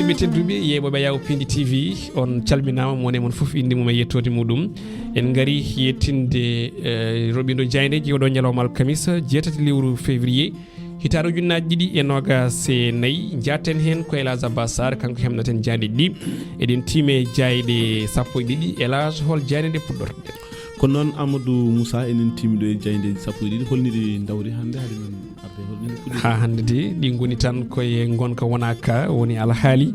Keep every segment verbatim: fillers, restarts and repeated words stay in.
Ɓe tedduɓe yeeɓoɓe Yaw Pindi T V, on calminaama, mo ne mon fof inde mum e yettoode muɗum. En ngari yettinde, eh, roɓindo jaayndeeji oɗo ñalawma alkamisa, jeetati lewru février, hitaande ujunnaaji ɗiɗi e noogaas e nayi. Njaaten heen ko El Hadj Abbas Sarr, kanko hemnaten jaayndeeji ɗi. Eɗen tiime jaayɗe sappo e ɗiɗi. El Hadj, hol jaaynde nde puɗɗortoɗen? Ko noon, Amadou Moussa, enen tiimi ɗo e jaayndeeji sappo e ɗiɗi. Holni ɗi ndawri hannde, hade men arde, holni ɗi puɗɗori? Haa hannde de, ɗi ngoni tan koye ngonka wonaa ka, woni alhaali,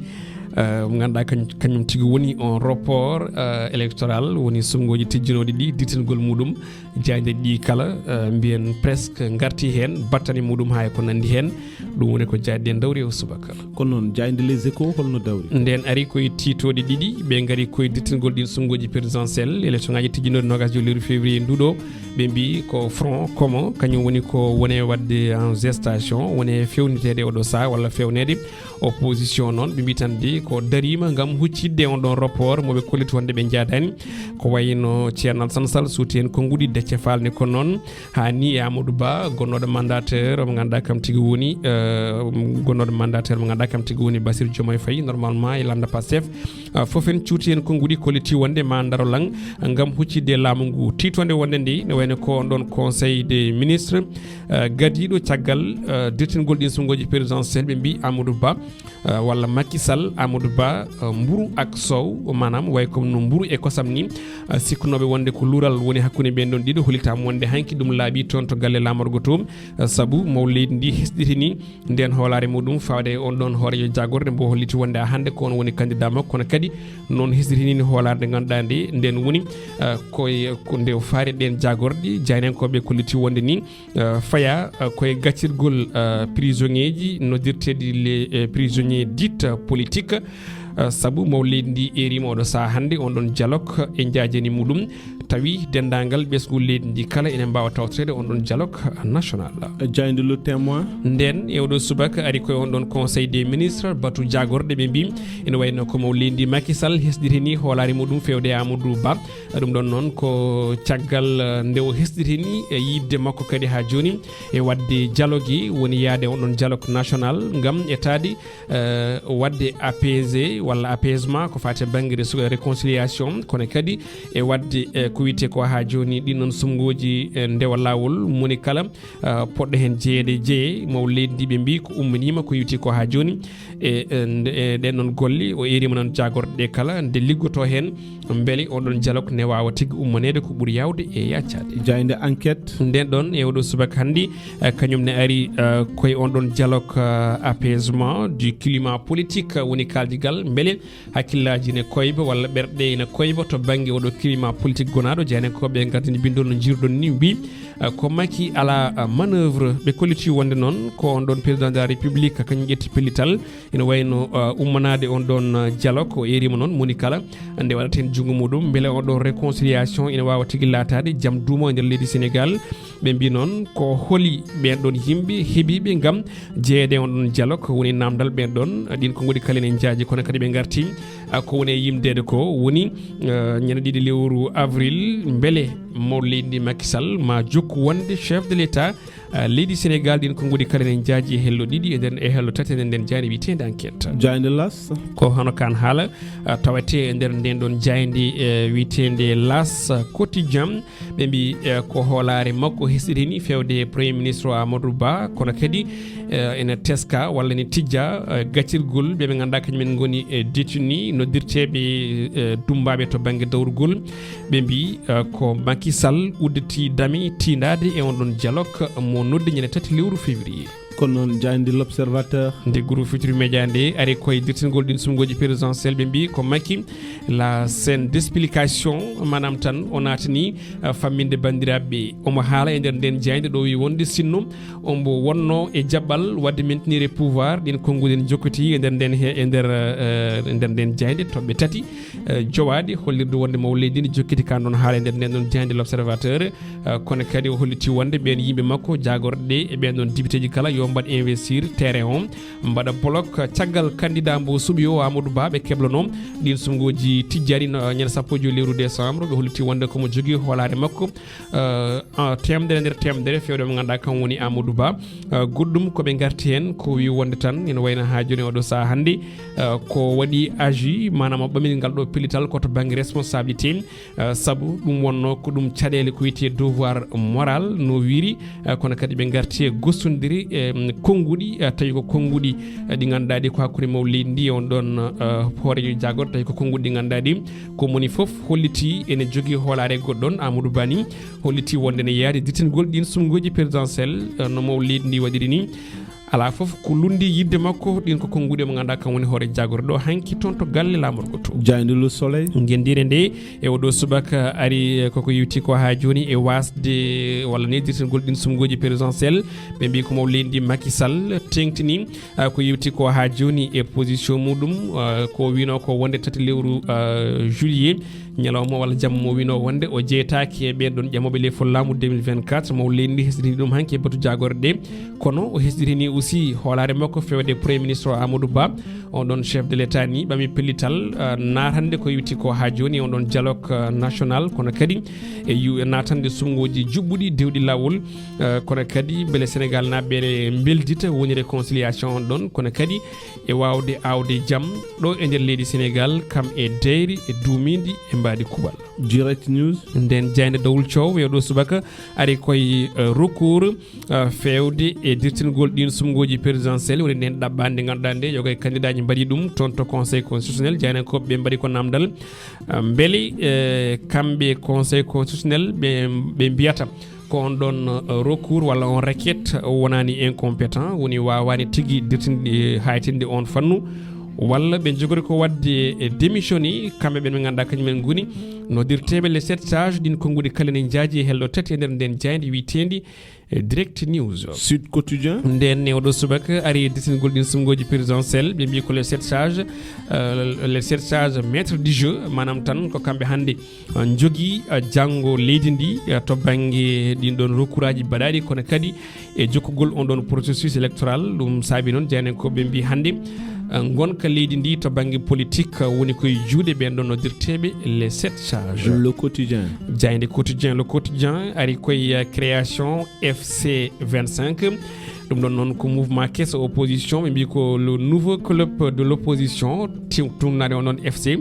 eh, mo ngannduɗaa kañ-, kañum tigi woni on report, eh, électoral, woni suɓngooji tijjinooɗi ɗi, dirtingol muɗum, jaayndeeji ɗi kala, eh, mbiyen presque ngarti heen, battane muɗum haa e ko nanndi heen. Ɗum woni ko jaayɗe ɗe ndawri o subaka. Kono noon, jaaynde Les Échos, holno dawri? Nden ari koye tiitooɗe ɗiɗi, ɓe ngari koye dirtingol ɗin suɓngooji présidentielle, élection ngaji tijjinooɗi noogaas e joy lewru février nduɗo. Ɓe mbi ko Front commun, kañum woni ko wone waɗde en gestation, wone fewniteede oɗo saha walla fewneede. Opposition noon, ɓe mbi tan de ko dariima ngam huccitde on ɗon report mo ɓe kolliti wonde ɓe njaadaani. Ko wayno Ceerno Alassane Sall suuti heen konnguɗi, Déthié Fall ne ko noon. Haa ni e Amadou Ba, gonnooɗo mandataire mo ngannduɗaa kam tigi woni, eh, gonnooɗo mandataire mo ngannduɗaa kam tigi woni Bassirou Diomaye Faye, normalement e lannda Pastef. Ah, fof en cuuti heen konnguɗi, kolliti wonde ma ndaro lan ngam huccitde laamu ngu. Tiitonde wonde nde, ne wayno ko on ɗon Conseil des ministres, eh, gadiiɗo caggal, eh, dirtingol ɗin suɓngooji présidentielle, ɓe mbi Amadou Ba, eh, walla Macky Sall, Amadou Ba, eh, mburu ak soow, maanaam way comme no mburu e kosam ni. Eh, sikkunooɓe wonde ko luural woni hakkunde ɓeen ɗon ɗiɗo, hollitaama wonde hanki ɗum laaɓi toon to galle laamorgo to. Eh, sabu maw leydi ndi hesɗitini ndeen hoolaare muɗum faade e on ɗon hooreejo jaagorɗe mbo holliti wonde a hannde ko on woni candidat makko, kono kadi noon hesɗitini ni hoolaare nde ngannduɗaa nde, nden woni, eh, koye ko nde o faari ɗeen jaagorɗe, jaayndiyankooɓe kolliti wonde ni, eh, faya, eh, koye gaccirgol, eh, prisonnier ji noddirteeɗi les, eh, prisonniers dits politiques, eh, sabu maw leydi ndi eeriima oɗo saha hannde on ɗon dialogue e njaajeni muɗum, tawi denndaangal ɓesngu leydi ndi kala ene mbaawa tawtoreede on ɗon dialogue national. Jaaynde Le Témoin. Nden e oɗo subaka ari koye on ɗon Conseil des ministres, batu jaagorɗe ɓe mbi ene wayno ko maw leydi ndi Macky Sall hesɗitini hoolaare muɗum fewde e Amadou Ba. Ɗum ɗon noon ko caggal, eh, nde o hesɗitini e yiɗde makko kadi haa jooni e waɗde dialogue, woni yaade on ɗon dialogue national ngam etaade, eh, waɗde apaisé walla apaisement ko faati e bannge resu-, réconciliation, kono kadi e waɗde, eh, ko wiyetee ko haa jooni ɗin ɗon suɓngooji, eh, ndewa laawol moni kala, eh, poɗɗo heen jeyeede jeye maw leydi ndi ɓe mbi ko ummaniima ko yowti ko haa jooni. E, e, nde, e ɗen noon golle, o eeriima noon jaagorɗe ɗe kala, nde liggotoo heen, mbele on ɗon dialogue ne waawa tigi ummaneede ko ɓuri yaawde e yaacaade. Jaaynde Enquête. Nden ɗon e oɗo subaka hannde, eh, kañum ne ari, eh, koye on ɗon dialogue, eh, apaisement du climat politique, eh, woni kaaldigal, mbele hakkillaaji ne koyba walla ɓerɗe ene koyba to bannge oɗo climat politique gonaaɗo. Jaayndiyankooɓe ngardini binndol no njiiruɗon ni mbi, eh, ko Macky alaa, eh, manœuvre. Ɓe kolliti wonde noon ko on ɗon président de la République kañum ƴetti pellital. Ina wayno, uh, ummanaade on ɗon, uh, dialogue, o eeriima noon moni kala nde waɗata heen junngo muɗum, mbele on ɗon réconciliation ina waawa tigi laataade jam duumo e nder leydi Sénégal. Ɓe mbi noon ko holi ɓeen ɗon yimɓe heɓiiɓe ngam jeyeede on ɗon dialogue, woni naamndal ɓeen ɗon, ɗin konnguɗi kala ene njaaji, kono kadi ɓe ngarti, uh, ko woni e yimdeede ko woni, uh, ñande ɗiɗi lewru avril, mbele maw leydi ndi Macky Sall ma jokku wonde chef de l'État, eh, leydi Sénégal, ɗin konnguɗi kala ene njaaji e hello ɗiɗi e nder, e hello tati e nder nden jaaynde wiyeteende Enquête. Jaaynde L'As. Ko hono kaan haala, eh, tawetee e nder nden ɗon jaaynde, eh, wiyeteende L'As Quotidien. Ɓe mbi, eh, ko hoolaare makko hesɗitini fewde e Premier Ministre o Amadou Ba, kono kadi, eh, ene teska walla ene tijja, eh, gaccirgol ɓe ɓe ngannduɗaa kañumen ngoni, eh, détenu, noddirteeɓe, eh, dummbaaɓe to bannge dawrugol. Ɓe mbi, eh, ko Macky Sall udditi dame tiindaade e on ɗon dialogue mo noddi ñande tati lewru février. Kono noon jaaynde L'Observateur. Nde Groupe Futurs Médias nde ari koye dirtingol ɗin suɓngooji présidentielle, ɓe mbi ko Macky la scène d'explication, maanaam tan o naatani, eh, famminde banndiraaɓe ɓe. Omo haala e nder nden jaaynde ɗo wi wonde sinno ombo wonno e jaɓɓal waɗde maintenir e pouvoir, ɗin konnguɗi ne jokkiti e nder nden he-, e nder, eh, e nder nden jaaynde toɓɓe tati, eh, jowaade, hollirde wonde maw leydi ndi jokkiti kan ɗon haala e nder nden ɗon jaaynde L'Observateur. Eh, kono kadi o holliti wonde ɓeen yimɓe makko jaagorɗe e ɓeen ɗon députéji kala yo mbaɗa investir terrain o, mbaɗa bloc caggal candidat mbo suɓi o, Amadou Ba, ɓe keblano ɗin sumgooji tijjani, no, ñande sappo e joy lewru décembre. Ɓe holliti wonde komo jogii hoolaare makko, eh, eh, teemedere nder teemedere fewde mo ngannduɗaa kam woni Amadou Ba. Eh, goɗɗum ko ɓe ngarti heen ko wi wonde tan ene wayno haa jooni oɗo sahaa hannde, eh, ko waɗi agi, maanaam ɓamii ngal ɗo pellital ko to bannge responsabilité. Eh, sabu ɗum wonno ko ɗum caɗeele ko wiyetee devoir moral no wiiri, eh, kono kadi ɓe ngarti e gostondiri, eh, konnguɗi, eh, tawi ko konnguɗi, eh, ɗi ngannduɗaa ɗi ko hakkunde maw leydi ndi e on ɗon, eh, hooreejo jaagorɗo, tawi ko konnguɗi ɗi ngannduɗaa ɗi ko moni fof holliti ene jogii hoolaare goɗɗo ɗon, Amadou Ba ni holliti wonde ne yaadi dirtingol ɗin sumgooji présidentiel, eh, no maw leydi ndi waɗiri ni. Alaa fof ko lundi yiɗde makko, ɗin ko konnguɗi mo ngannduɗaa kam woni hoore jaagorɗo ɗo hanki toon to galle laamorgo to. Jaaynde Le Soleil. Ngenndiire nde e oɗo subaka ari, eh, koko yewti ko haa jooni e waasde walla newdirtingol ɗin sumgooji présidentiel. Ɓe mbii ko maw leydi ndi Macky Sall teeŋtini, ah, ko yewti ko haa jooni e position muɗum, ah, ko wino ko wonde tati lewru, ah, juillet. Ñalawma walla jamma mo wino wonde o jeytaaki e ɓen ɗon ƴamooɓe lefol laamu deux mille vingt-quatre. Maw leydi ndi hesɗitini ɗum hanki e batu jaagorɗe ɗe. Kono o hesɗitini aussi hoolaare makko fewde Premier Ministre o Amadou Ba. On ɗon chef de l'État ni ɓami pellital, ah, naatande ko yewti ko haa jooni on ɗon dialogue, ah, national, kono kadi e yu-, naatande sumgooji juɓɓuɗi dewɗi laawol, ah, kono kadi mbele Sénégal naaɓe ɓe mbeldita woni réconciliation on ɗon, kono kadi e waawde aawde jam ɗo e nder leydi Sénégal, kam e deeyri e duumiindi e mbaadi kuuɓal. Direct News. Nden jaaynde Dawol Coow e oɗo subaka ari koye, eh, recours, eh, fewde e dirtingol ɗin sumgooji présidentiel, woni nden ɗaɓɓaande nde ngannduɗaa nde yoga e candidat ji mbaɗi ɗum toon to Conseil constitutionnel. Jaayndankooɓe ɓe mbaɗi ko namdal, eh, mbele, eh, kamɓe Conseil constitutionnel ɓe, ɓe mbiyata ko on ɗon, eh, recours walla on requête wonani incompétent, woni waawani tigi dirtinde, haytinde on fannu, walla ɓe njogori ko waɗde, eh, démissionné, kamɓe ɓen ɓe ngannduɗaa kañum en ngoni noddirteeɓe les sept sages, ɗin konnguɗi kala ne njaaji e hello tati e nder nden jaaynde wiyeteendi, eh, Direct News. Sud Quotidien. Nden ne oɗo subaka ari e dirtingol ɗin sumgooji présidentiel, ɓe mbii ko les sept sages, eh, les sept sages maîtres du jeu, maanaam tan ko kamɓe hannde njogii, eh, janngo leydi ndi, eh, to bannge ɗin ɗon recours aji mbaɗaaɗi, kono kadi e jokkugol on ɗon processus électoral. Ɗum saabi noon jaayndankooɓe mbii hannde, eh, ngonka leydi ndi to bannge politique, eh, woni koye juuɗe ɓen ɗon noddirteeɓe les sept sages. Le Quotidien. Jaaynde Quotidien, Le Quotidien ari koye, eh, création F C vingt-cinq. Ɗum ɗon noon ko mouvement keso opposition, ɓe mbii ko le nouveau club de l'opposition, ti-, tuumnaade on ɗon F C.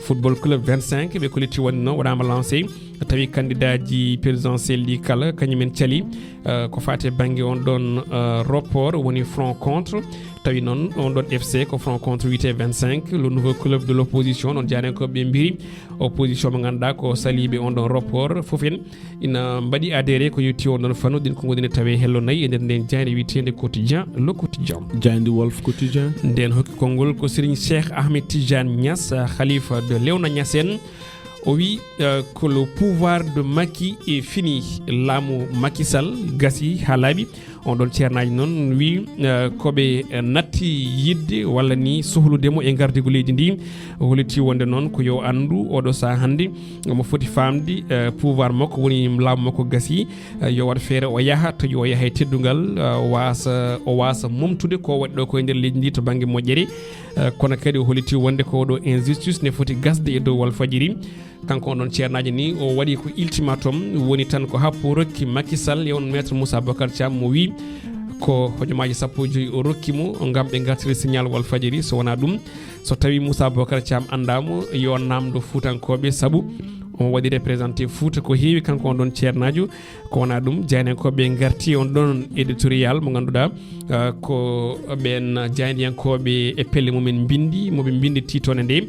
Football Club vingt-cinq, ɓe kolliti wonde noon waɗaama lancé. Tawi candidat ji présidentiel ɗi kala, kañum en cali, eh, ko faati e bannge on ɗon, eh, report, woni front contre. Tawi noon on ɗon F C ko front contre wiyetee vingt-cinq, le nouveau club de l'opposition. Noon jaayndankooɓe ɓe mbiri opposition mo ngannduɗaa ko saliiɓe on ɗon report. Fof en ina mbaɗi adhéré ko yewti on ɗon fannu, ɗin ko ngoni ne tawe hello nayi e nder nden jaaynde wiyeteende Quotidien, Le Quotidien. Jaaynde Walf Quotidien. Nden hokki konngol ko Serigne Cheikh Ahmed Tidiane Niass, khalifa de Léona Niassène. O wi, eh, ko le pouvoir de Macky est fini. Laamu Macky Sall gasi haa laaɓi. On ɗon ceernaajo noon wi, eh, ko ɓe, eh, natti yiɗde walla ni sohlude mo e ngardigu leydi ndi. O holliti wonde noon ko yo anndu oɗo sahaa hannde omo foti faamde, eh, pouvoir makko woni laamu makko gasi, eh, yo waɗ feere o yaha, tawi o yaha e teddungal, eh, waasa, o waasa momtude ko waɗi ɗo ko e nder leydi ndi to bannge moƴƴere. Eh, kono kadi o holliti wonde ko oɗo injustice ne foti gasde e dow Walfadjiri. Kanko on ɗon ceernaajo ni, o waɗi ko ultimatum, woni tan ko happo rokki Macky Sall e on Maître Moussa Bocar Thiam mo wi ko hojomaaji sappo e joy o rokki mo ngam ɓe ngartira signal Walfadjiri. So wonaa ɗum, so tawi Moussa Bocar Thiam anndaama, yo naamndo Fuutankooɓe, sabu omo waɗi représenté Fuuta ko heewi, kanko on ɗon ceernaajo. Ko wonaa ɗum, jaayndiyankooɓe ngarti on ɗon éditorial mo ngannduɗaa, ah, ko ɓeen jaayndiyankooɓe e pelle mumen mbinndi, mo ɓe mbinndi tiitoonde nde,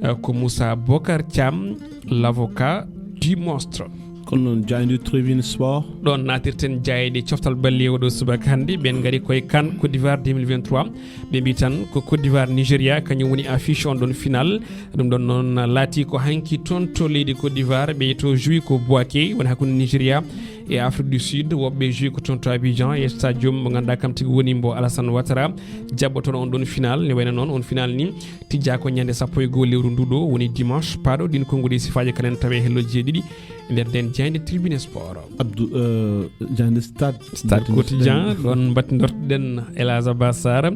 ah, ko Moussa Bocar Thiam, l'avocat du monstre. Kono noon, jaaynde Tribune Sport. Ɗoon naatirten jaaynde coftal balli oɗo subaka hannde. Ɓeen ngari koye CAN Côte d'Ivoire deux mille vingt-trois. Ɓe mbii tan ko Côte d'Ivoire, Nigeria, kañum woni affiche on ɗon final. Ɗum ɗon noon laatii ko hanki toon to leydi Côte d'Ivoire, ɓe to joué ko Bouaké, woni hakkunde Nigeria e Afrique du Sud, woɓɓe joué ko toon to Abidjan e stadium mo ngannduɗaa kam tigi woni mbo Alassane Ouattara jaɓɓotono on ɗon final. Ne wayno noon on final ni tijjaa ko ñande sappo e goo lewru ndu ɗo, woni dimanche paaɗo. Ɗin konnguɗi sifaaji kanen tawe hello jeeɗiɗi nder nden jaaynde tribune sport. Abdou, eh, jaaynde stade. Stade quotidien, ɗon mbattindirtoɗen Elhadj Abass Sarr.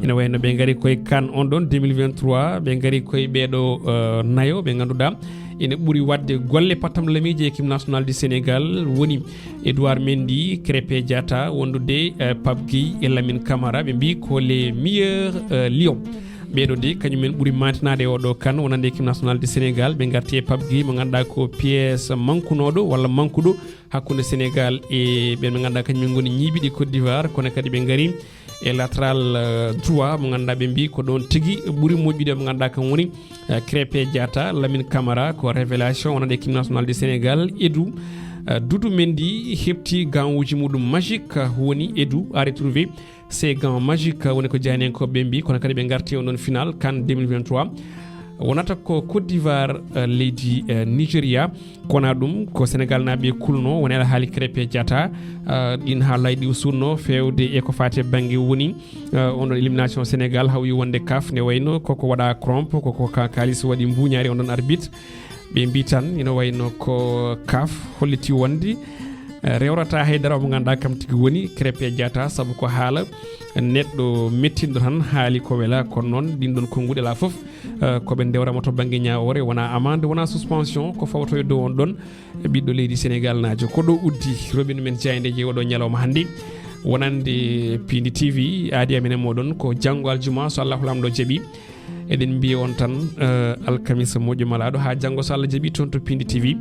Ina wayno ɓe ngari koye CAN on ɗon deux mille vingt-trois, ɓe ngari koye ɓeeɗo, eh, nayo ɓe ngannduɗaa ina ɓuri waɗde golle pattam lamiiji équipe nationale du Sénégal, woni Edouard Mendy, Krépin Diatta, wondude, eh, Pape Gueye e Lamine Camara, ɓe mbi ko les meilleurs, eh, lions. Ɓeeɗo de, kañum en ɓuri maantinaade e oɗo CAN, wonande équipe nationale du Sénégal. Ɓe ngarti e Pape Gueye, mo ngannduɗaa ko pièce mankunooɗo walla mankuɗo hakkunde Sénégal e ɓen ɓe ngannduɗaa kañum en ngoni ñiiɓiɗi Côte d'Ivoire, kono kadi ɓe ngari e latéral, euh, droit mo ngannduɗaa ɓe mbi ko ɗon tigi ɓuri moƴƴude, mo ngannduɗaa kam woni, euh, Krépin Diatta. Lamine Camara ko révélation wonande équipe nationale du Sénégal. Edu, euh, Doudou Mendy heɓti gawuuji muɗum magique, woni Edu a retrouvé ces gants magiques, woni ko jaayndiyankooɓe ɓe mbi, kono kadi ɓe ngarti on ɗon final CAN deux mille vingt-trois. Wonata ko Côte d'Ivoire, euh, leydi, euh, Nigeria. Kono ɗum ko Sénégal naaɓe kulno, woni alhaali Krépin Diatta, euh, ɗin haalaaji ɗi o suutno feewde e ko faati e bannge woni, euh, on ɗon élimination Sénégal hawyi wonde CAF, ne wayno koko waɗa crompe, koko ka-, kaalis waɗi mbuuñaari on ɗon arbitre. Ɓe mbi tan ina wayno ko CAF holliti wonde, eh, rewrata haydara mo ngannduɗaa kam tigi woni Krépin Diatta, sabu ko haala neɗɗo mettinɗo tan haali ko wela. Kono noon ɗin ɗon konnguɗi alaa fof, eh, ko ɓe ndewrama to bannge ñaawoore, wona amande, wona suspension, ko fawto e dow on ɗon ɓiɗɗo leydi Sénégal naajo. Ko ɗo uddi roɓinu men jaayndeeji e oɗo ñalawma hannde. Wonande Pindi T V, aadi amen e moɗon ko janngo aljuma, so Allahu Laamɗo jaɓi. Eɗen mbiya on tan, eh, alkamisa moƴƴo malaaɗo, haa janngo so Allah jaɓi toon to Pindi T V.